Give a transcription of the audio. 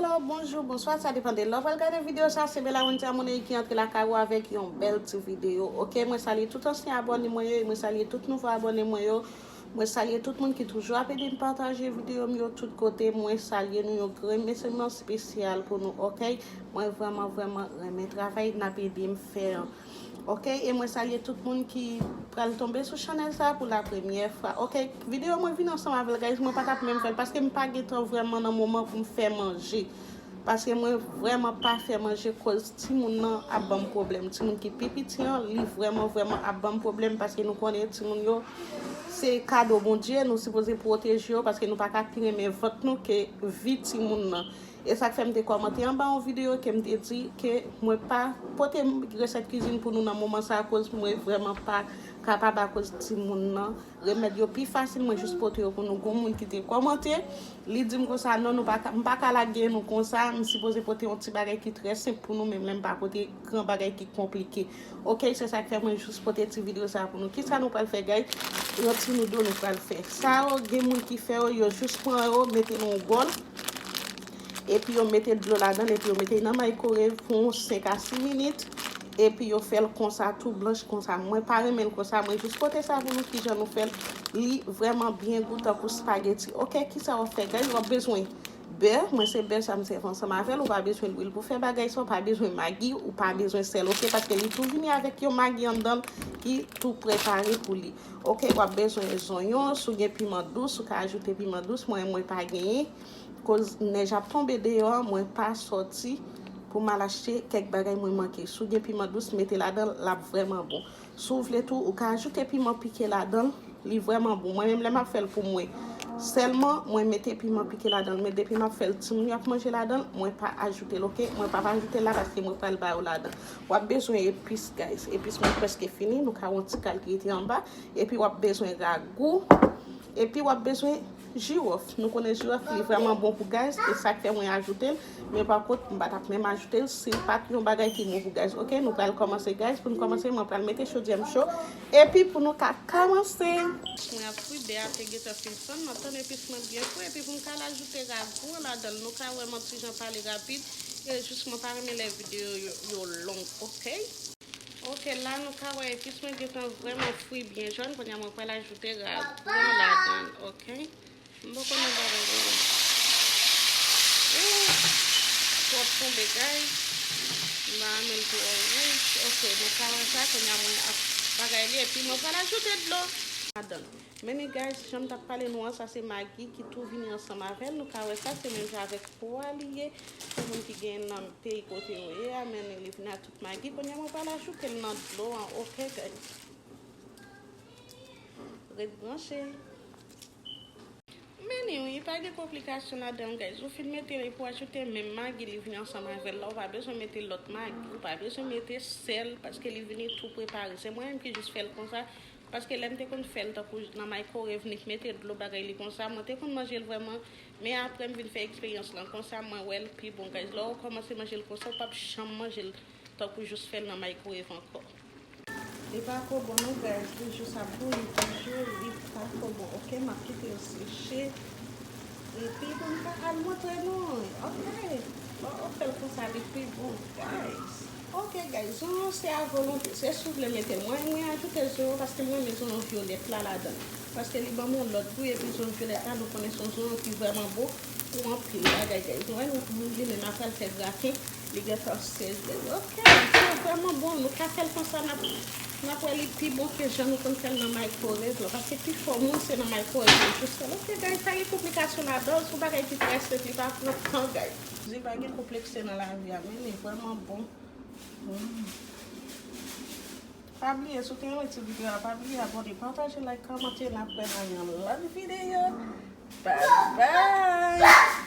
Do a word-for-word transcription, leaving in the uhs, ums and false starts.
Hello, bonjou, bonswa, sa depann de lè w pral gade videyo sa. Se Bella Wendy Amoney ki antre lakay ou avèk yon bèl ti videyo. Ok, mwen salye tout ansyen abòne mwen yo, e mwen salye tout nouvo abòne mwen yo. Mwen salye tout moun ki toujou ap ede m pataje videyo m yo tout kote. Mwen salye nou, yon remèsiman espesyal pou nou, ok? Mwen vrèman, vrèman renmen travay n ap ede m fè an. Ok, e mwen salye tout moun ki pral tonbe sou chanèl sa pou la premyè fwa. Ok, videyo mwen vin ansanm avè l, guys, mwen pa t ap menm fè l paske m pa gen tan vrèman nan moman pou m fè manje. Paske mwen vrèman pa fè manje koz timoun nan ap ban m pwoblèm. Timoun ki pi piti an, li vrèman, vrèman ap ban m pwoblèm paske nou konnen timoun yo se kado Bondye, nou sipoze pwoteje yo paske nou pa ka pi renmen vant nou ke vi timoun nan. E sa k fè m te kòmante anba yon videyo ke m te di ke mwen pa pote resèt kuizin pou nou nan moman sa a, akoz mwen vrèman pa kapab akoz timoun nan. Remèd yo pi fasil, mwen jis pote yo pou nou. Gon moun ki te kòmante, li di m konsa, non, nou pa ka, m pa ka lage nou konsa, m sipoze pote yon ti bagay ki trè senp pou nou, menm lè m pa pote gran bagay ki konplike. Ok, se sa k fè mwen jis pote ti videyo sa pou nou. Kisa nou pral fè, guys? Yon ti noudo nou pral fè. Sa yo, gen moun ki fè yo, yo jis pran yo, mete nan yon bòl. Epi yo mete dlo ladan l, epi yo mete l nan microwave pou yon senk a sis minit. Epi yo fè l konsa, tou blanch konsa. Mwen pa renmen l konsa, mwen jis pote sa pou nou kijan nou fè l. Li vrèman byen gou tankou spaghetti. Ok, kisa w ap fè, guys? W ap bezwen bè, mwen se bè sa m sèvi ansanm avè l, ou pa bezwen lwil pou fè bagay sa, ou pa bezwen magi, ou pa bezwen sèl, ok, paske li tou vini avèk yon magi anndan l ki tou prepare pou li. Ok, w ap bezwen zonyon, si w gen piman dous, ou ka ajoute piman dous, mwen, mwen pa genyen, koz nèj ap tonbe deyò, mwen pa sòti pou m al achte kèk bagay mwen manke. Si w gen piman dous, mete ladan l, l ap vrèman bon. Si w vle tou, ou ka ajoute piman pike ladan l, li vrèman bon. Mwen menm lè m ap fè l pou mwen sèlman, mwen mete piman pike ladan l. Men depi m ap fè l, timoun yo ap manje ladan l, mwen pa ajoute l, ok? Mwen p ap ajoute l la paske mwen pral ba yo ladan. W ap bezwen epis, guys. Epis mwen prèske fini, nou ka wè yon ti kal ki rete anba. Epi w ap bezwen ragou. Epi w ap bezwen jiwòf. Nou konnen jiwòf li vrèman bon pou gaz, e sa k fè mwen ajoute l. Men pa kont, m pa t ap menm ajoute l si l pa t yon bagay ki bon pou gaz. Ok, nou pral kòmanse, gaz. Pou n kòmanse, mwen pral mete chodyè m cho. Epi pou nou ka kòmanse. Mwen ap fri, bè a te gentan fin fann, m ap tann epis mwen byen fri. Epi pou m ka al ajoute ragou an ladan l, nou ka wè m yon ti jan pale rapid. E jis mwen pa renmen lè videyo yo, yo long, ok? Ok, la nou ka wè epis mwen gentan vrèman fri byen jòn. Kounye a mwen pral ajoute ragou an ladan l, ok? M poko nan bagay yo. Ooh, twòp tonbe, guys. M pa renmen l twò wouj. Ok, nou ka wè sa, kounye a mwen ap bagay li, epi mwen pral ajoute dlo ladan l. Men ni, guys, jan m t ap pale nou an, sa se magi ki tou vini ansanm avè l. Nou ka wè sa, se menm jan avèk po a li ye. Pou moun ki gen nan peyi kote yo ye a, men ni, li vini ak tout magi. Kounye a mwen pral ajoute l nan dlo an, ok, guys? Ret branche. Men ni wi, pa gen konplikasyon ladan l, guys. Ou fin mete l epi w ajoute menm magi, li vini ansanm avè l la. Ou pa bezwen mete lòt magi, ou pa bezwen mete sèl, paske li vini tou prepare. Se mwen menm ki jis fè l konsa, paske lè m te konn fè l tankou nan microwave, nik mete dlo bagay li konsa, mwen te konn manje l vrèman, men apre m vin fè eksperyans lan konsa, mwen wè l pi bon, guys. Lè w kòmanse manje l konsa, ou p ap janm manje l tankou jis fè l nan microwave ankò. Li pa ko bon non, guys, li jis ap bouyi toujou, li pa ko bon, ok, m ap kite l seche. Epi pou m ka al montre nou, ok, lè w fè l konsa, li pi bon, guys. Ok, guys, zonyon se a volonte, se si w vle mete l. Mwen, mwen ajoute zonyon paske mwen renmen zonyon vyolèt la ladan l. Paske li ban m yon lòt gou, epi zonyon vyolèt la, nou konnen se yon zonyon ki vrèman bon pou anpil bagay, guys. Nou wè nou, nou li menm apre l fè graten, li gentan sèche. Ok, se vrèman bon. Nou ka fè l konsa, n ap, n ap wè li pi bon ke jan nou konn fè l nan microwave la. Paske pifò moun se nan microwave yo jis fè l. Ok, guys, pa gen konplikasyon ladan l. Se yon bagay ki trè senp, li pa pran tan, guys. Di pa gen konplekse nan lavi a, men li vrèman bon. Mm. Pa bliye, si w te renmen ti videyo a, pa bliye abòne, pataje, like, kòmante, n ap wè nan yon lòt videyo. Bye bye!